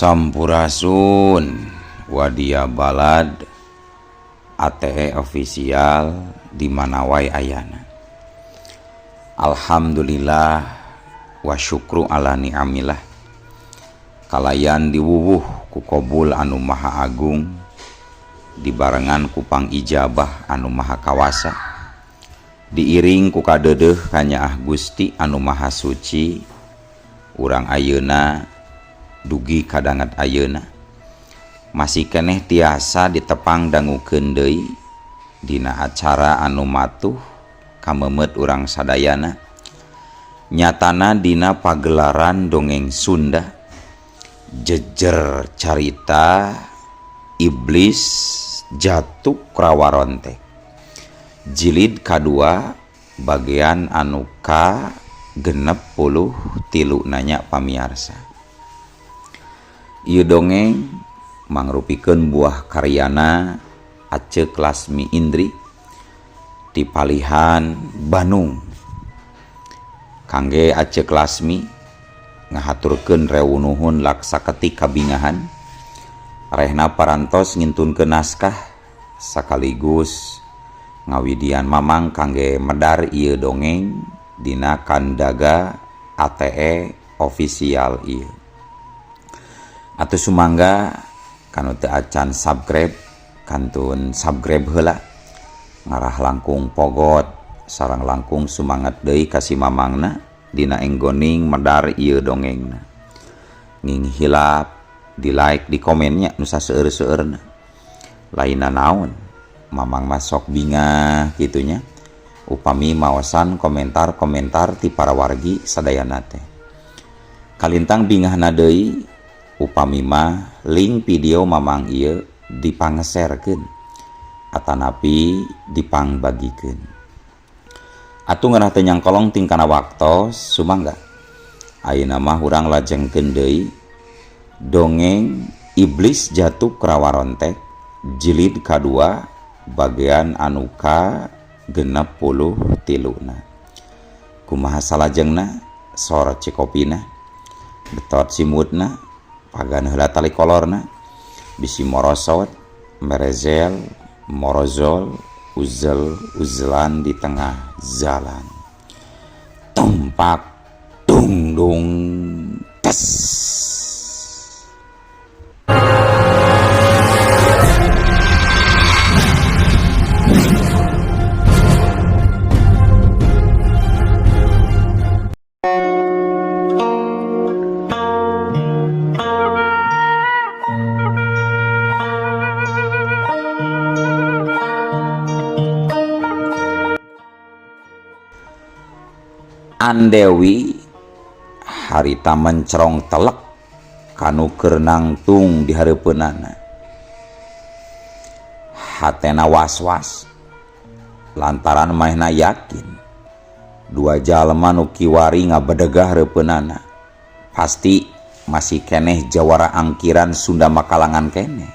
Sampurasun Wadia Balad ATE official di mana wae ayana. Alhamdulillah wa syukru ala ni'amillah. Kalayan diwuwuh ku kobul anu maha agung dibarengan ku pangijabah anu maha kawasa diiring ku kadeudeuh kanyaah Gusti anu maha suci urang ayeuna dugi kadanget ayeuna masih keneh tiasa ditepang dangukeun deui dina acara anu matuh kamemet urang sadayana nyatana dina pagelaran dongeng Sunda jejer carita iblis jatuh rawarontek jilid kadua bagian anu ka 63 nanya pamiarsa. Ieu dongeng mangrupikeun buah karyana Aceuk Lasmi Indri di Palihan Bandung. Kangge Aceuk Lasmi ngahaturkeun rewu nuhun laksa ketik kabingahan rehna parantos ngintunkeun naskah sakaligus ngawidian mamang kangge medar ieu dongeng dina kandaga ATE official ieu. Atuh sumangga kanu teu acan subscribe kantun subscribe heula ngarah langkung pogot sareng langkung sumangat deui ka si mamangna dina enggoning medar ieu dongengna. Nging hilap di like di komennya nu saseueur-seueurna. Lainna naon mamang mah sok bingah kitunya upami maosan komentar-komentar ti para wargi sadayana teh. Kalintang bingahna deui upami mah link video mamang ieu dipangeserkeun atanapi dipangbagikeun. Atuh ngeunah teu nyangkolong tingkana waktos sumangga. Ayeuna mah urang lajengkeun deui dongeng Iblis Jatuh Krawarontek jilid kadua bagian anu ka 63. Kumaha salajengna sor cikopina betot simutna pagan heula tali kolorna bisi morosot merezel morozol uzel uzelan di tengah jalan tumpak tungdung tes. Andewi harita mencerong telek kanu keur nangtung di hareupeunana. Hatena was-was lantaran manehna yakin dua jalma nu kiwari ngabedegah hareupeunana pasti masih keneh jawara angkiran Sunda Makalangan keneh.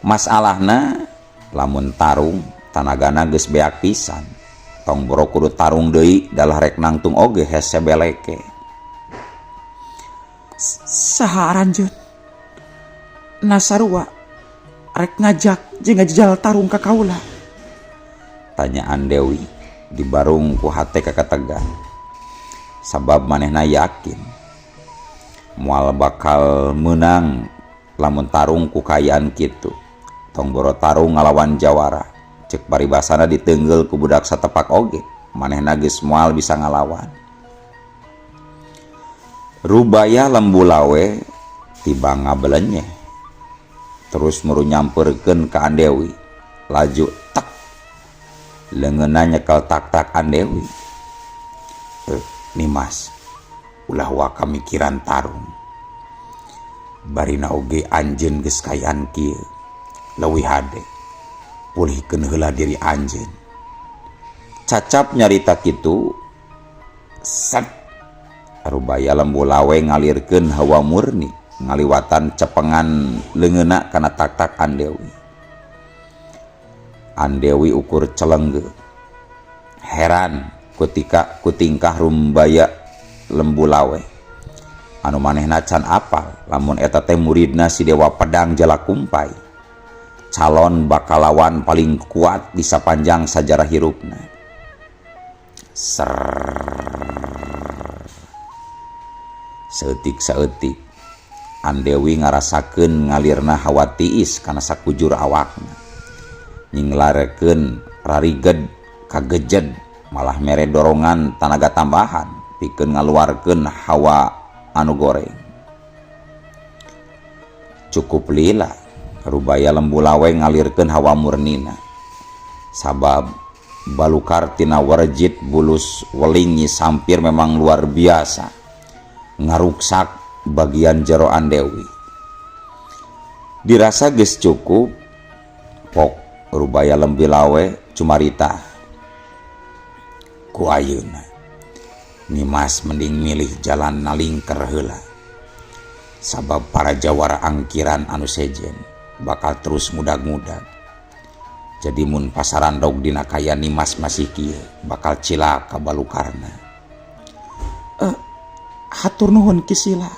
Masalahna lamun tarung tanagana geus beak pisan. Tong boro kudu tarung deui dalah rek nangtung oge hese beleke. Saha aranjeun? Nasarua rek ngajak jeung ngajejal tarung ka kaula. Tanya Andewi dibarung ku hate kakategan. Sabab manehna yakin moal bakal meunang lamun tarung ku kaayaan kitu. Tong boro tarung ngalawan jawara. Cek paribasana ditenggel ku budak satepak oge manehna geus moal bisa ngalawan. Rubaya lembu lawe tiba ngabelenye terus muru nyamperkeun ka Andewi laju tek leungeunna nyekel tak-tak Andewi. Nimas ulah waka mikiran tarung barina oge anjeun geus kaayaan kieu leuwih hade pulihkeun heula diri anjeun. Cacap nyarita kitu set Rubaya lembu lawe ngalirkeun hawa murni ngaliwatan cepengan leungeunna kana tak-tak Andewi. Andewi ukur celengge heran kutika kutingkah Rumbaya lembu lawe. Anu manehna can apal lamun eta teh muridna si Dewa Pedang Jalakumpai, calon bakal lawan paling kuat di sapanjang sajarah hirupna. Serrrr. Saeutik-saeutik Andewi ngarasakeun ngalirna hawa tiis kana sakujur awakna. Nyinglarekeun rariged kagejed malah mere dorongan tanaga tambahan pikeun ngaluarkeun hawa anu goreng. Cukup lila Rubaya Lembu Lawe ngalirkeun hawa murnina. Sabab balukar tina warjit bulus weling Nyi Sampir memang luar biasa ngaruksak bagian jero Andewi. Dirasa geus cukup, pok Rubaya Lembu Lawe cumarita. Ku ayeuna Nimas mending milih jalan nalingker heula. Sabab para jawara angkiran anu sejen bakal terus mudag-mudag. Jadi mun pasarandog dina kaya Nimas masih kieu bakal cilaka balukarna. Hatur nuhun Ki Sila.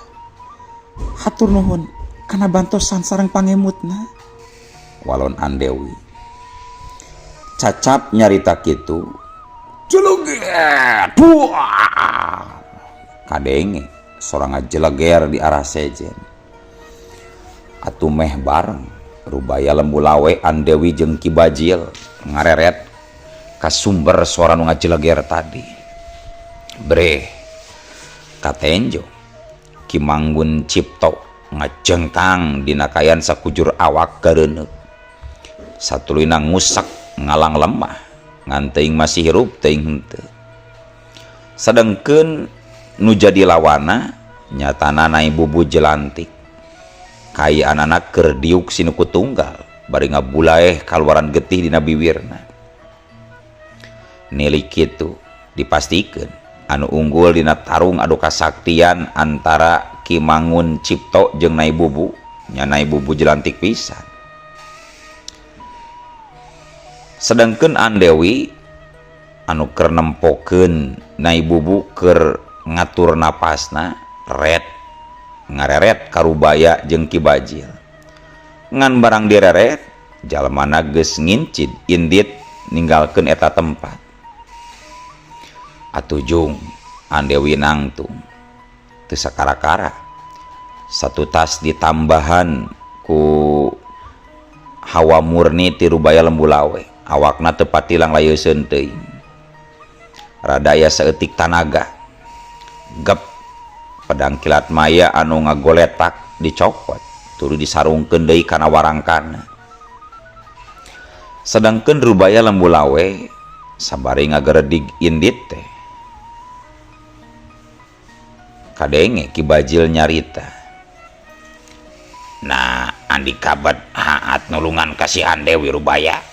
Hatur nuhun kana bantosan sareng pangemutna. Walon Andewi. Cacap nyarita kitu, jeleger buah. Kadenge sora ngajeleger di arah sejen. Atuh meh bareng Rubaya Lembu Lawe Andewi jeung Ki Bajil ngareret ka sumber suara nu ngajeleger tadi. Breh katenjo Ki Manggun Cipto ngajengkang dina kayan sakujur awak gareuneup. Satuluyna ngusak ngalang lemah ngan teuing masih hirup teuing henteu. Sadengkeun nu jadi lawana nyatana Nai Bubu Jelantik. Kayaanana keur diuk sinuku tunggal bari ngabulaeh kaluaran getih dina biwirna. Nilik kitu dipastikeun anu unggul dina tarung adu kasaktian antara Ki Mangun Cipto jeung Nai Bubu nya Nai Bubu Jelantik pisan. Sedangkeun Andewi anu keur nempokeun Nai Bubu keur ngatur napasna ret ngareret ka Rubaya jeung Ki Bajil. Ngan barang direret jalmana geus ngincid indit ninggalkeun eta tempat. Atuh jung Andewi nangtung teu sakara-kara satu tas ditambahan ku hawa murni ti Rubaya Lembu Lawe. Awakna teu patilang layeuseun teuing. Rada aya saeutik tanaga. Gep pedang kilat maya anu ngagoletak dicokot tuluy disarungkeun deui kana warangkana. Sedangkeun Rubaya Lembu Lawe sabari ngageredig indit teh. Kadenge Ki Bajil nyarita. Nah, Andi kabat haat nulungan ka si Andewi Rubaya.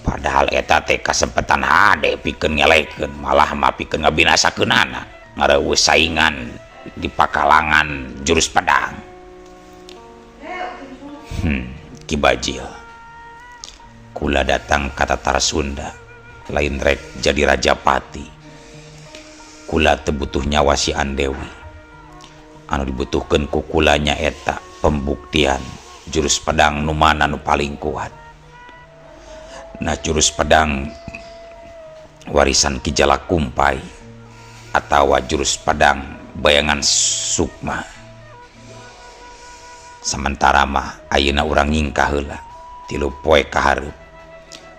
Padahal eta teh kasempetan hade pikeun ngelekeun, malah mah pikeun ngabinasakeunana. Ngareuweus saingan di pakalangan jurus pedang. Ki Bajil. Kula datang ka Tatar Sunda, lain rek jadi raja pati. Kula teu butuh nyawa si Andewi. Anu dibutuhkeun ku kula nya eta pembuktian jurus pedang nu mana nu paling kuat. Nah, jurus pedang warisan Ki Jalakumpai atawa jurus pedang bayangan sukma. Sementara mah ayeuna urang nyingkah heula 3 poe ka hareup.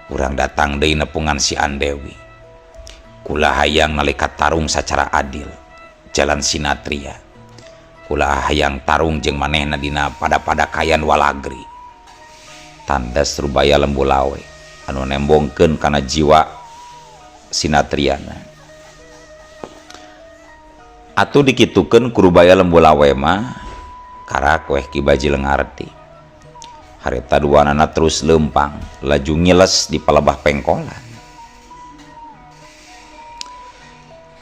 Urang datang deui nepungan si Andewi. Kula hayang nalika tarung sacara adil, jalan sinatria. Kula hayang tarung jeung manehna dina pada-pada kayan walagri. Tandas Rubaya Lembu Lawe anu nembongkeun kana jiwa sinatriana. Atuh dikitukeun ku Rubaya Lembu Lawe mah karak weh Ki Bajil ngarti. Harita duanana terus leumpang, laju ngiles di palebah pengkolan.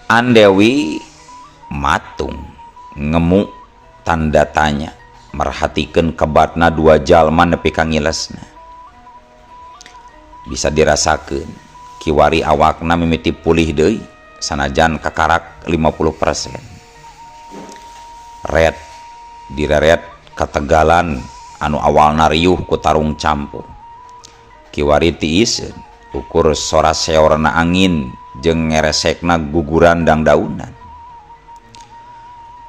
Andewi matung ngemu tanda tanya merhatikeun kebatna dua jalma nepi ka ngilesna. Bisa dirasakeun kiwari awakna mimiti pulih deui sanajan kakarak 50%. Red direret ka tegalan anu awalna riuh ku tarung campuh. Kiwari tiiseun ukur sora seorna angin jeung ngeresekna guguran dangdaunan.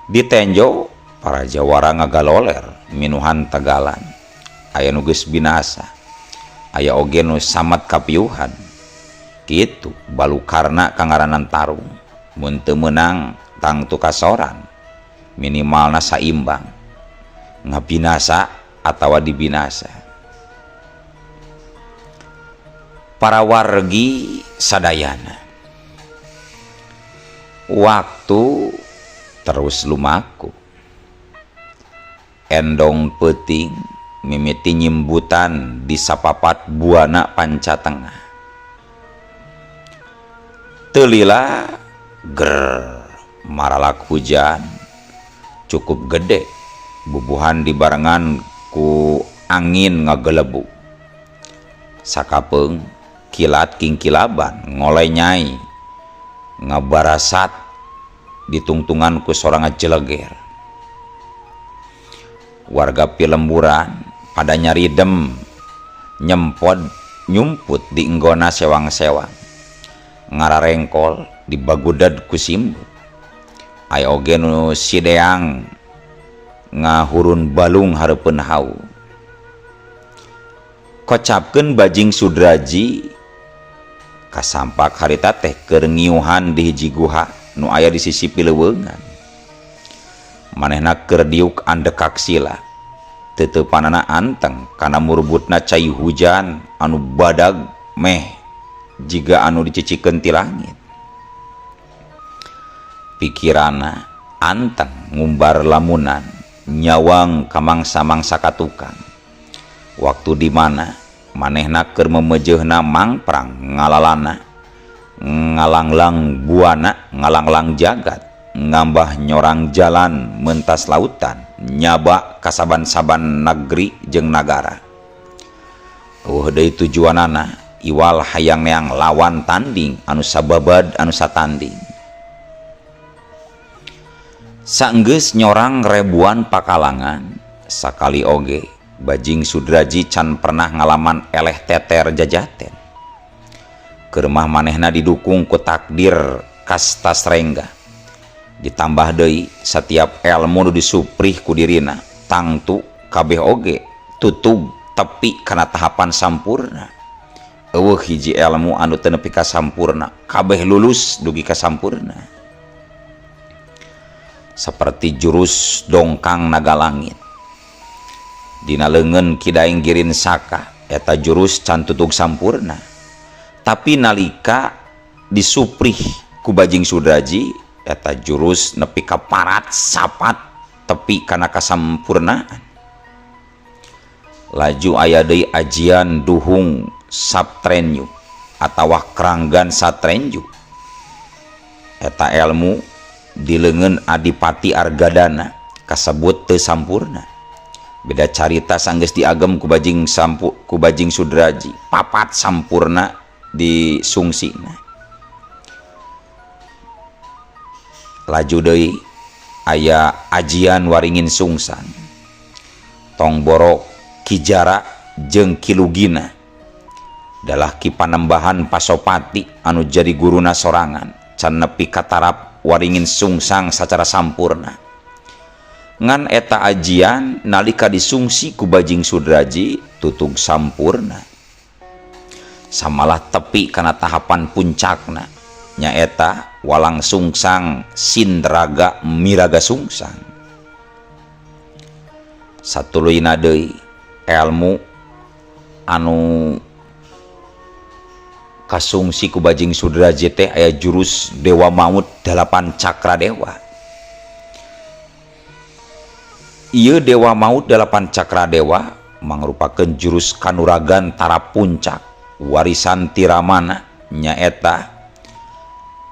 Ditenjo para jawara ngagaloler minuhan tegalan. Aya nu geus binasa, aya oge nu samet kapiuhan. Kitu balukarna kangaranan tarung. Mun teu meunang tangtu kasoran, minimalna saimbang, ngabinasa atawa dibinasa. Para wargi sadayana, waktu terus lumaku. Endong peuting mimiti nyimbutan di sapapat buana panca tengah. Teu lila ger maralak hujan cukup gede bubuhan dibarengan ku angin ngagelebug. Sakapeung kilat kingkilaban ngolai nyai ngabarasat ditungtungan ku sora ngajeleger. Warga pilemburan pada nyaridem nyempod nyumput di enggona sewang-sewang, ngararengkol di bagudad ku simbu. Aya oge nu sideang ngahurun balung hareupeun hau. Kocapkeun Bajing Sudraji kasampak harita teh keur ngiuhan di hiji guha nu aya di sisi pileuweungan. Manehna keur diuk andekak sila, teuteupanana anteng kana murbutna cai hujan anu badag meh jiga anu dicicikeun ti langit. Pikirana anteng ngumbar lamunan nyawang ka mangsa-mangsa katukang. Waktu di mana manehna keur memejeuhna mangprang ngalalana, ngalanglang buana, ngalanglang jagat, ngambah nyorang jalan mentas lautan, nyaba kasaban-saban negeri jeung nagara. Eueuh deui tujuanana iwal hayang neang lawan tanding anu sababad anu satanding. Sanggeus nyorang ribuan pakalangan, sakali oge Bajing Sudraji can pernah ngalaman eleh teter jajaten. Keur mah manehna didukung ku takdir kasta srengga. Ditambah deui setiap elmu nu disuprih ku dirina tangtu kabeh oge tutug tepi kana tahapan sampurna. Eueuh hiji elmu anu teu nepi ka sampurna, kabeh lulus dugi ka sampurna. Seperti jurus dongkang naga langit dina leungeun Ki Daeng Girin Saka, eta jurus can tutug sampurna. Tapi nalika disuprih ku Bajing Sudraji, eta jurus nepi ka parat sapat tepi kana kasampurnaan. Laju aya deui ajian duhung sabtrenyu atawa keranggan satrenju. Eta elmu di leungeun Adipati Argadana kasebut teu sampurna. Beda carita sanggeus diagem ku Bajing Sampu, ku Bajing Sudraji, papat sampurna disungsina. Laju deui aya ajian waringin sungsang, tong boro Kijara jeung Kilugina dalah Ki Panembahan Pasopati anu jadi guruna sorangan can nepi katarap waringin sungsang sacara sampurna. Ngan eta ajian nalika disungsi ku Bajing Sudraji tutug sampurna, samalah tepi kana tahapan puncakna, nyaeta walang sungsang sindraga miraga sungsang. Satuluyna deui elmu anu kasungsi ku Bajing Sudraji teh aya jurus Dewa Maut 8 Cakra Dewa. Ieu Dewa Maut 8 Cakra Dewa mangrupakeun jurus kanuragan tarap puncak warisan Tiramana, nyaeta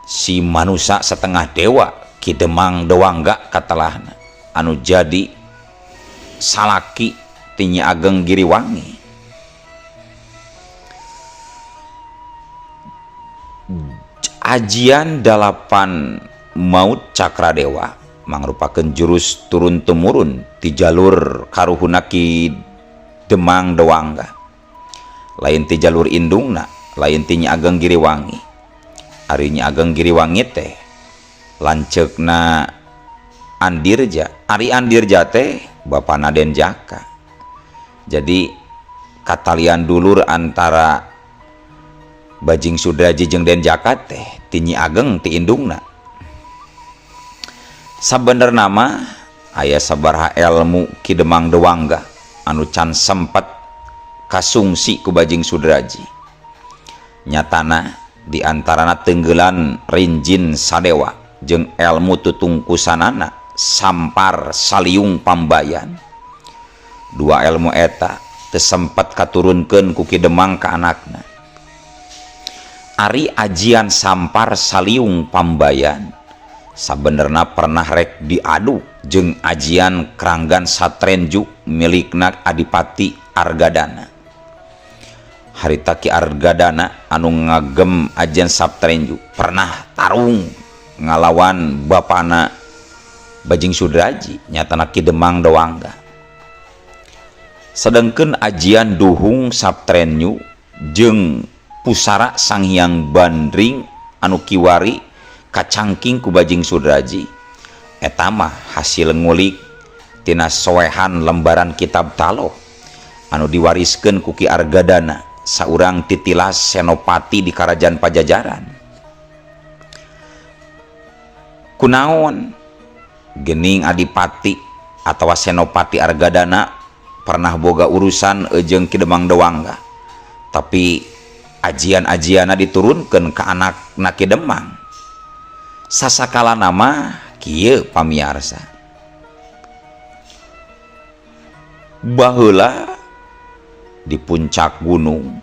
si manusa setengah dewa Ki Demang Dewangga katelahna anu jadi salaki ti Nyi Ageng Giriwangi. Ajian 8 Maut Cakra Dewa mangrupakeun jurus turun temurun ti jalur karuhuna Ki Demang Dewangga. Lain ti jalur indungna, lain ti Nyi Ageng Giriwangi. Ari Nyi Ageng Giriwangi teh lanceukna Andirja, Ari Andirja teh bapana Den Jaka. Jadi katalian dulur antara Bajing Sudraji jeung Den Jaka teh ti Nyi Ageng ti indungna. Sabenerna mah aya sabaraha elmu Ki Demang Dewangga anu can sempet kasungsi ku Bajing Sudraji. Nyatana di antarana tenggelan Rinjin Sadewa jeung elmu tutungkusanana Sampar Saliung Pambayan. Dua elmu eta teu sempet katurunkeun ku Ki Demang ka anakna. Ari ajian Sampar Saliung Pambayan sabenerna pernah rek diadu jeung ajian Kranggan Satrenju milikna Adipati Argadana. Harita Ki Argadana anu ngagem ajian Satrenju pernah tarung ngalawan bapana Bajing Sudraji nyatana Ki Demang Dewangga. Sedengkeun ajian Duhung Satrenju jeung pusara Sang Hyang Bandring anu kiwari kacangking ku Bajing Sudraji eta mah hasil ngulik tina soehan lembaran kitab taloh anu diwariskeun ku Ki Argadana saurang titilas senopati di Kerajaan Pajajaran. Kunaon gening Adipati atawa Senopati Argadana pernah boga urusan jeung Ki Demang Dewangga, tapi ajian-ajianna diturunkeun ka anakna Ki Demang. Sasakala nama kieu pamiarsa, baheula di puncak gunung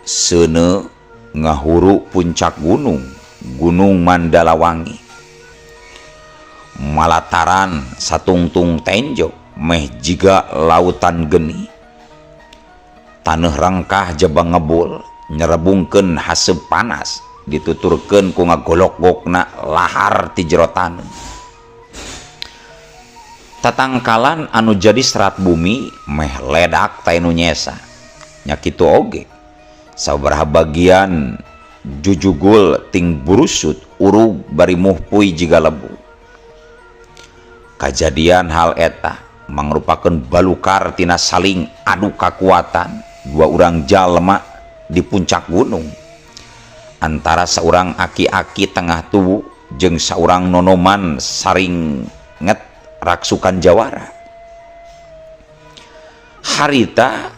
seuneu ngahuru puncak gunung, Gunung Mandalawangi, malataran satungtung tenjo meh jiga lautan geni, taneuh rangkah jebang ngebul nyerebungkeun haseup panas dituturkeun ku ngagolok-gokna lahar ti jero taneuh. Tatangkalan anu jadi serat bumi meh ledak teh nu nyesa. Nya kitu oge sabaraha bagian jujugul ting burusut urug bari muhpuy jiga lebu. Kajadian hal eta mangrupakeun balukar tina saling adu kakuatan dua urang jalma di puncak gunung, antara saurang aki-aki tengah tubuh jeung saurang nonoman saring nget raksukan jawara. Harita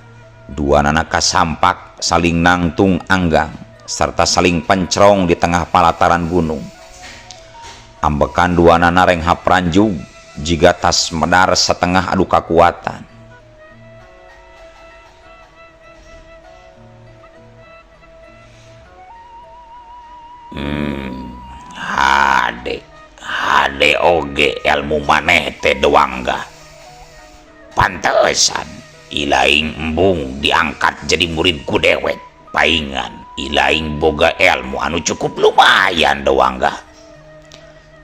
dua nana kasampak saling nangtung anggang serta saling pencrong di tengah palataran gunung. Ambekan dua nana renghap ranjung jiga tas medar setengah adu kakuatan. Hade, hade oge ilmu maneh teh Dewangga. Pantesan ilaing embung diangkat jadi muridku dewek. Paingan ilaing boga ilmu anu cukup lumayan Dewangga.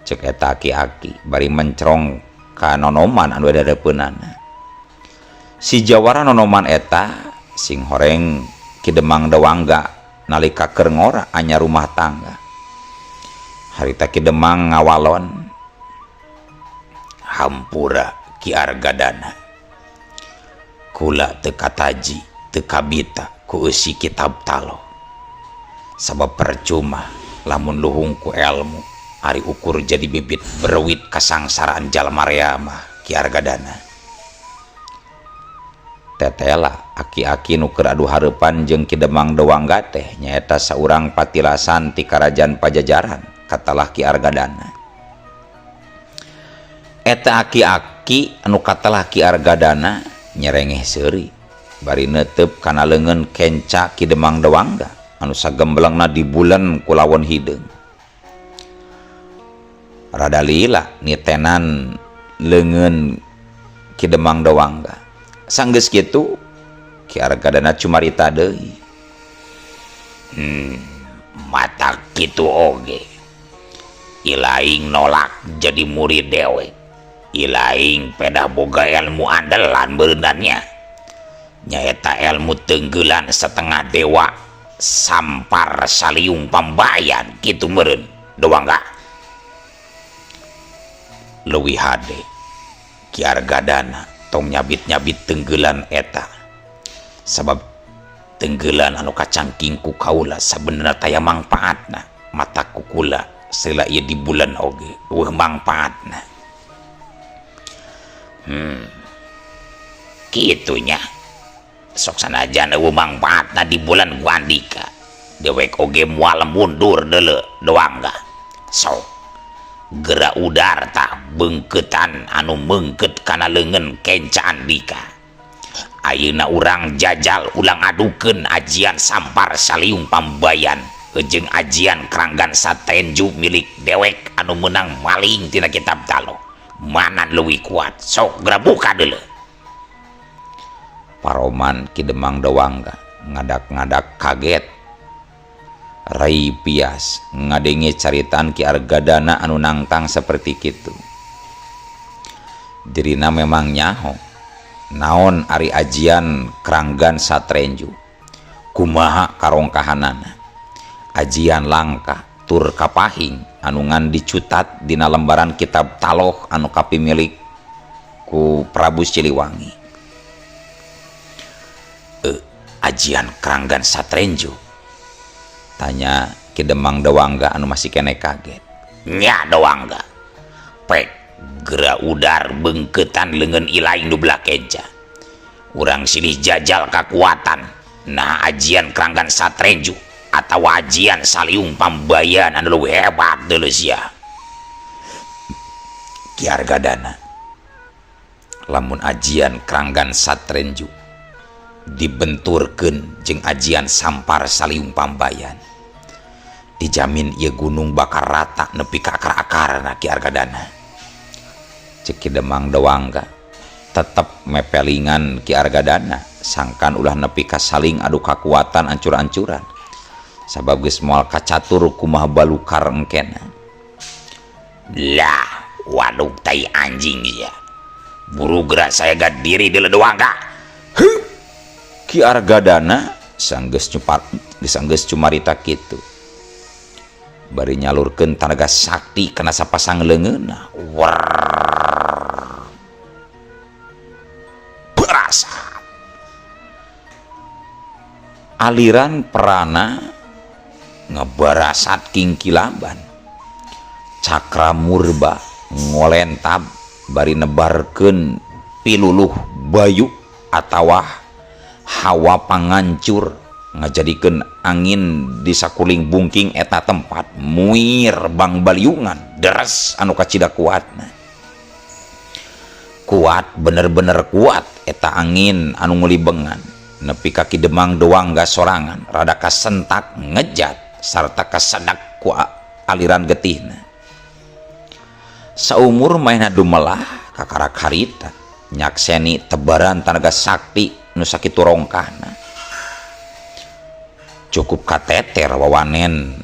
Cek eta aki-aki bari mencrong ka nonoman anu dareupeunana. Si jawara nonoman eta sing horeng Ki Demang Dewangga nalika keur ngora anyar rumah tangga. Harita Ki Demang ngawalon, hampura Ki Argadana, kula teu kataji teu kabita ku eusi kitab talo. Sabab percuma lamun luhung ku elmu ari ukur jadi bibit berwit kasangsaraan jalma rea mah Ki Argadana. Tetela aki-aki nu keur adu hareupan jeung Ki Demang Dewangga teh nyaeta saurang patilasan ti Karajaan Pajajaran katalah Ki Argadana. Eta aki-aki anu katalah Ki Argadana nyerengeh seuri bari neuteup kana leungeun kenca Ki Demang Dewangga anu sagemblengna dibulen ku lawon hideung. Rada lila nitenan leungeun Ki Demang Dewangga. Sanggeus kitu Ki Argadana cumarita deui. Mata kitu oge. Ilaing nolak jadi murid dewek. Ilaing pedah boga ilmu andalan beunannya. Nyaeta ilmu tenggelan setengah dewa sampar saliung pambayan kitu meureun. Dewangga. Leuwih hade Ki Argadana tong nyabit-nyabit tenggelan eta. Sabab tenggelan anu kacangking ku kaula sabenerna taya mangpaatna mata kukula sela ieu di bulan oge eueuh mangpaatna. Kitunya sok sanajan eueuh mangpaatna di bulan ku Andika dewek oge moal mundur deuleu Dewangga. Sok geura udar tah beungkeutan anu meungkeut kana leungeun kenca Andika. Ayeuna urang jajal ulang adukeun ajian sampar saliung pambayan jeung ajian Keranggan Satenju milik dewek anu menang maling tina kitab talo. Mana leuwih kuat? Sok geura buka deuleu. Paroman Ki Demang Dewangga ngadak-ngadak kaget. Rai pias ngadenge caritaan Ki Argadana anu nangtang seperti kitu. Dirina memang nyaho naon ari ajian Keranggan Satrenju. Kumaha karongkahanana. Ajian langka tur kapahing anu ngan dicutat dina lembaran kitab taloh anu kapimilik ku Prabu Siliwangi. Ajian Keranggan Satrenju? Tanya Ki Demang Dewangga anu masih kene kaget. Nya Dewangga. Pek geura udar beungkeutan leungeun ilaing nu belah kenca. Urang silih jajal kakuatan. Nah ajian Keranggan Satrenju atawa ajian Saliung Pambayan anu leuwih hebat deuleu sia. Ki Argadana lamun ajian Keranggan Satrenju dibenturkeun jeung ajian Sampar Saliung Pambayan, dijamin ieu gunung bakal rata nepi ka akar-akarna. Ki Argadana, cek Ki Demang Dewangga tetep mepelingan Ki Argadana sangkan ulah nepi ka saling adu kakuatan ancur-ancuran sabab geus moal kacatur kumaha balukar engkena. Lah waduk tai anjing ya, buru geura saya gad diri deuleu Dewangga. Heuh. Ki Argadana sanggeus nyupat sanggeus cumarita kitu bari nyalurkeun tanaga sakti kana sapasang leungeunna. Berasa aliran prana ngebarasat kingkilaban cakra murba ngolentab bari nebarkeun piluluh bayu atawa hawa pangancur ngajadikeun angin di sakuling bungking eta tempat muir bang baliungan deres anu kacida kuatna. Kuat bener-bener kuat eta angin anu ngulibengan nepi ka Ki Demang Dewangga sorangan rada kasentak ngejat sarta kasedak ku aliran getihna. Saumur mainna dumelah kakarak harita nyakseni tebaran tanaga sakti nu sakitu rongkahna. Cukup kateter wawanen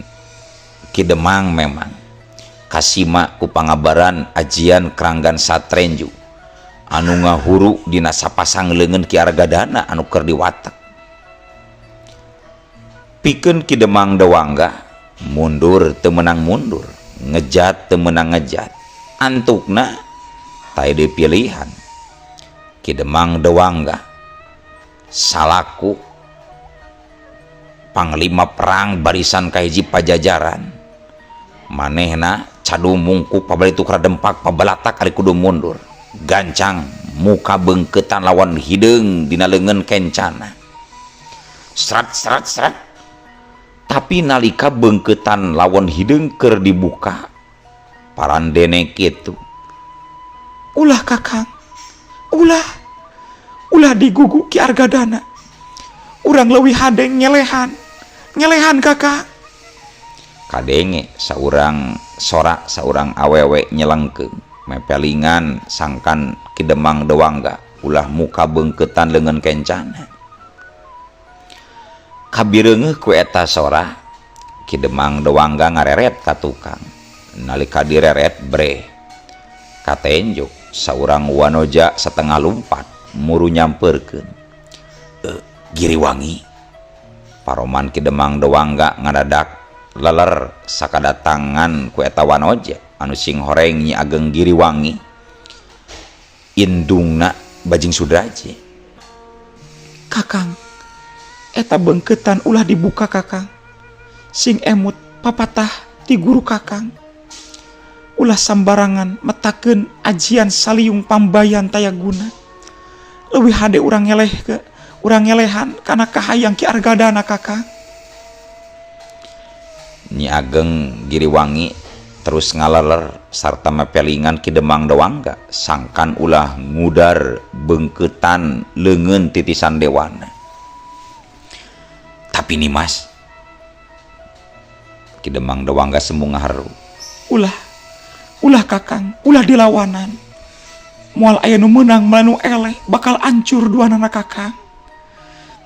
Ki Demang memang kasima ku pangabaran ajian Keranggan Satrenju anu ngahuru dina sapasang leungeun Ki Argadana anu keur diwatek. Pikeun Ki Demang Dewangga mundur teu meunang mundur, ngejat teu meunang ngejat, antukna taya deui pilihan. Ki Demang Dewangga salaku panglima perang barisan kahiji Pajajaran manehna cadu mungku pabalitu dempak pabalatak ari kudu mundur gancang muka beungkeutan lawan hideung dina leungeun kencana srat srat srat. Tapi nalika beungkeutan lawan hideung keur dibuka parandene kitu, ulah kakang, ulah, ulah digugu Ki Argadana, urang leuwih hade ngelehan, ngelehan kakak. Kadenge saurang sorak saurang awewe nyelengkeung mepelingan sangkan Ki Demang Dewangga ulah muka beungkeutan leungeun kencana. Kabireungeuh ku eta sora Ki Demang Dewangga ngareret ka tukang Nalika direret breh katenjuk saurang wanoja setengah lumpat muru nyamperkeun. Giriwangi. Paroman Ki Demang Dewangga ngadadak leler sakadatangan ku eta wanoja anu sing horeng Nyi Ageng Giriwangi indungna Bajing Sudraji. Kakang, eta beungkeutan ulah dibuka, Kakang. Sing emut papatah ti guru Kakang. Ulah sambarangan metakeun ajian saliung pambayan taya guna. Leuwih hade urang ngeleh ke urang ngelehan kana kahayang Ki Argadana, Kakang. Nyi Ageng Giriwangi terus ngaleler sarta mepelingan Ki Demang Dewangga sangkan ulah ngudar beungkeutan leungeun titisan dewana. Tapi Nimas, Ki Demang Dewangga semu ngaharu. Ulah, ulah, Kakang, ulah dilawanan. Moal aya nu meunang moal nu eleh, bakal ancur duanana, Kakang.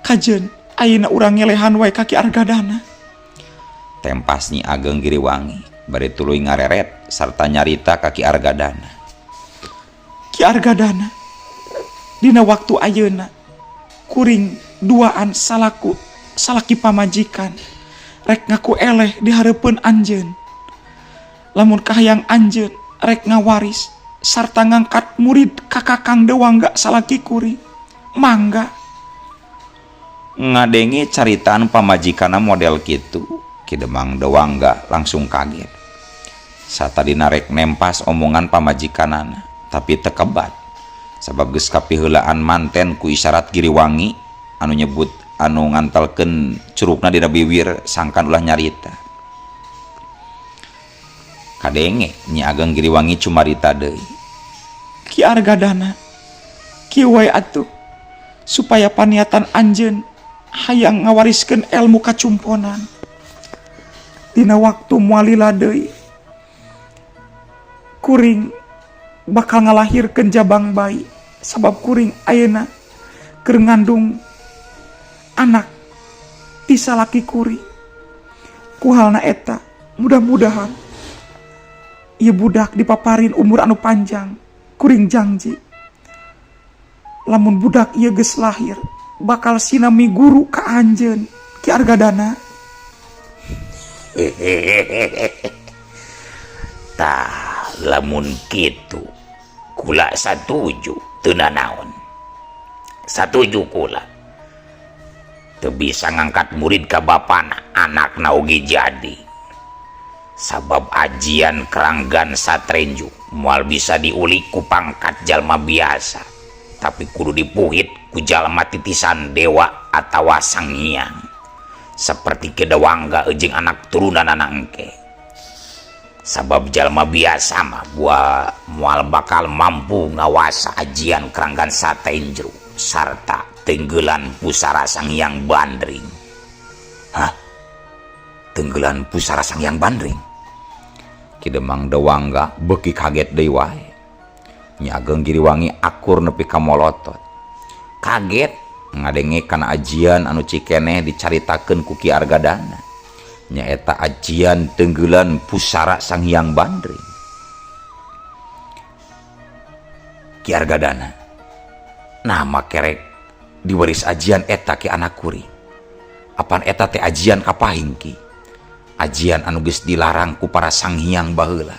Kajeun ayeuna urang ngelehan wae ka Ki Argadana. Tempas Nyi Ageng Giriwangi bari tuluy ngareret sarta nyarita ka Ki Argadana. Ki Argadana, dina waktu ayeuna kuring duaan salaku salaki pamajikan rek ngaku eleh di hareupeun anjeun. Lamun kahayang anjeun rek ngawaris sarta ngangkat murid ka Kakang Dewangga salaki kuring, mangga. Ngadenge caritaan pamajikana model kitu, Ki Demang Dewangga langsung kaget. Satadina rek nempas omongan pamajikanana, tapi teu kebat sabab geus kapiheulaan manten ku isyarat Giriwangi anu nyebut anu ngantelkeun curugna dina biwir sangkan ulah nyarita. Kadenge Nyi Ageng Giriwangi cumarita deui. Ki Argadana, kieu wae atuh, supaya paniatan anjeun hayang ngawariskeun ilmu kacumponan. Dina waktu moal lila deui kuring bakal ngalahirkeun jabang bayi, sabab kuring ayeuna keur ngandung anak ti salaki kuring. Ku halna eta, mudah-mudahan ieu budak dipaparin umur anu panjang. Kuring janji lamun budak ieu geus lahir bakal sinami guru ka anjeun, Ki Argadana. Tah, lamun kitu kula satuju, teu nanaon, satuju kula. Teu bisa ngangkat murid ka bapana, anakna oge jadi, sabab ajian Keranggan Satrenju moal bisa diulik ku pangkat jalma biasa, tapi kudu dipuhit ku jalma titisan dewa atawa sanghyang seperti Ki Dewangga jeung anak turunan anak engke, sabab jalma biasa mah buah moal bakal mampu ngawasa ajian Keranggan Satrenju sarta tenggelan pusara Sanghyang Bandring. Hah? Tenggelan pusara Sanghyang Bandring? Ki Demang Dewangga beuki kaget deui wae. Nyi Ageng Giriwangi akur nepi ka molotot. Kaget ngadenge kana ajian anu cikeneh dicaritakeun ku Ki Argadana, nyaeta ajian tenggelan pusara Sanghyang Bandring. Ki Argadana, nama kerek diwaris ajian eta ki anak kuring? Apan eta teh ajian kapahing, Ki? Ajian anu geus dilarang ku para sanghyang baheula.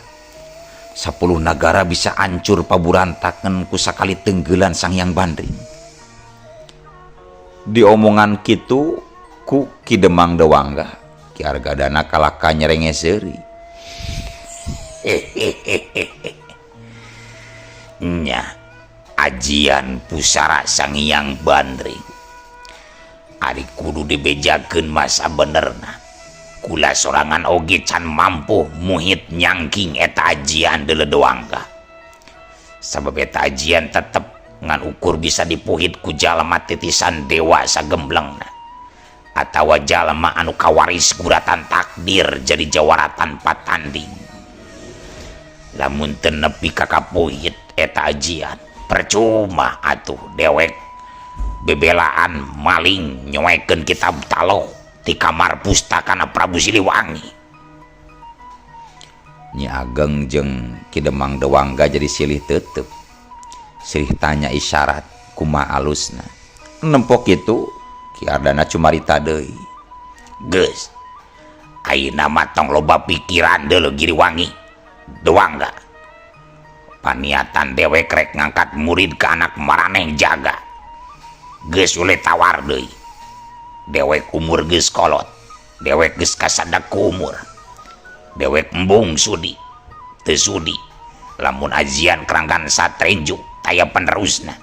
10 nagara bisa ancur paburantakeun ku sakali tenggelan Sanghyang Bandring. Diomongan kitu ku Ki Demang Dewangga, Ki Argadana kalaka nyerenge seuri. Nya, ajian pusara Sanghyang Bandring ari kudu dibejakeun masa benerna, kula sorangan oge can mampu muhit nyangking eta ajian, Deuleu Dewangga, sabab eta ajian tetep ngan ukur bisa dipuhit ku jalma titisan dewa sagemblengna atawa jalma anu kawaris guratan takdir jadi jawara tanpa tanding. Lamun teu nepi ka kapuhit eta ajian, percuma atuh dewek bebelaan maling nyoekeun kitab taloh di kamar pustakana Prabu Siliwangi. Nyi Ageng jeung Ki Demang Dewangga jadi silih tetep silih tanya isyarat kumaha alusna nempok kitu Ki Ardana cumarita deui geus ayeuna mah tong loba pikiran deuleu Giriwangi Dewangga paniatan dewek rek ngangkat murid ka anak maraneh jaga geus uleh tawar deui dewek umur geus kolot dewek geus kasadak ku umur dewek embung sudi teu sudi lamun ajian Keranggan Satrenju taya penerusna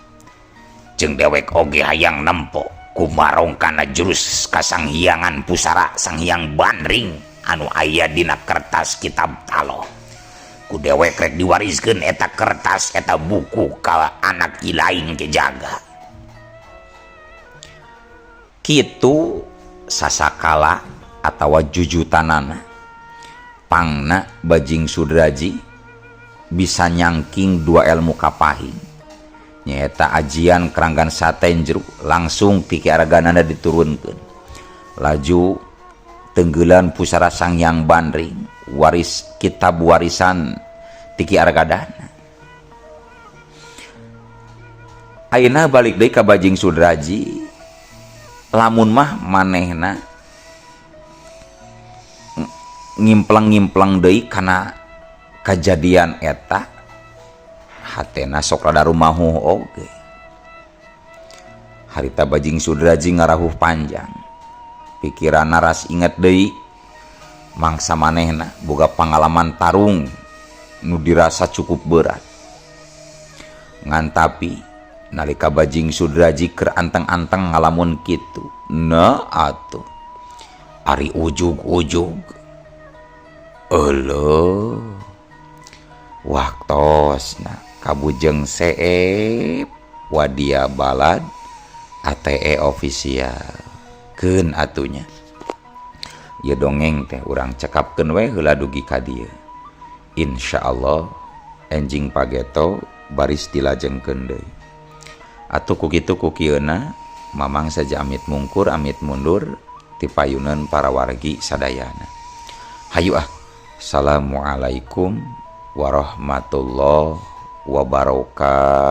jeung dewek oge hayang nempo kumarong kana jurus kasanghiangan pusara Sanghyang Bandring anu aya dina kertas kitab taloh ku dewek rek diwariskeun eta kertas eta buku ka anak ilaing ke jaga kitu sasakala atawa jujutanana pangna Bajing Sudraji bisa nyangking dua ilmu kapahing nyaeta ajian Keranggan Satenjru langsung ti Ki Argananda diturunkeun laju tenggelan pusara Sanghyang Bandring waris kitab warisan ti Ki Argadana. Ayeuna balik deui ka Bajing Sudraji lamun mah manehna ngimpleng-ngimpleng deui kana kajadian eta hatena sok rada rumahuh oge. Harita Bajing Sudraji ngarahuh panjang pikiranna ras inget deui mangsa manehna boga pangalaman tarung nu dirasa cukup berat ngan tapi nalika Bajing Sudraji keur anteng-anteng ngalamun kitu na atuh ari ujug-ujug euleuh waktosna kabujeng seep wadia balad ATE official keun atunya ieu dongeng teh urang cekapkeun we heula dugi ka dieu. Insyaallah enjing pageto baris dilajengkeun deui. Atuh ku kitu ku kieuna mamang saja amit mungkur amit mundur ti payuneun para wargi sadayana. Hayu ah. Assalamualaikum warahmatullahi wabarakatuh.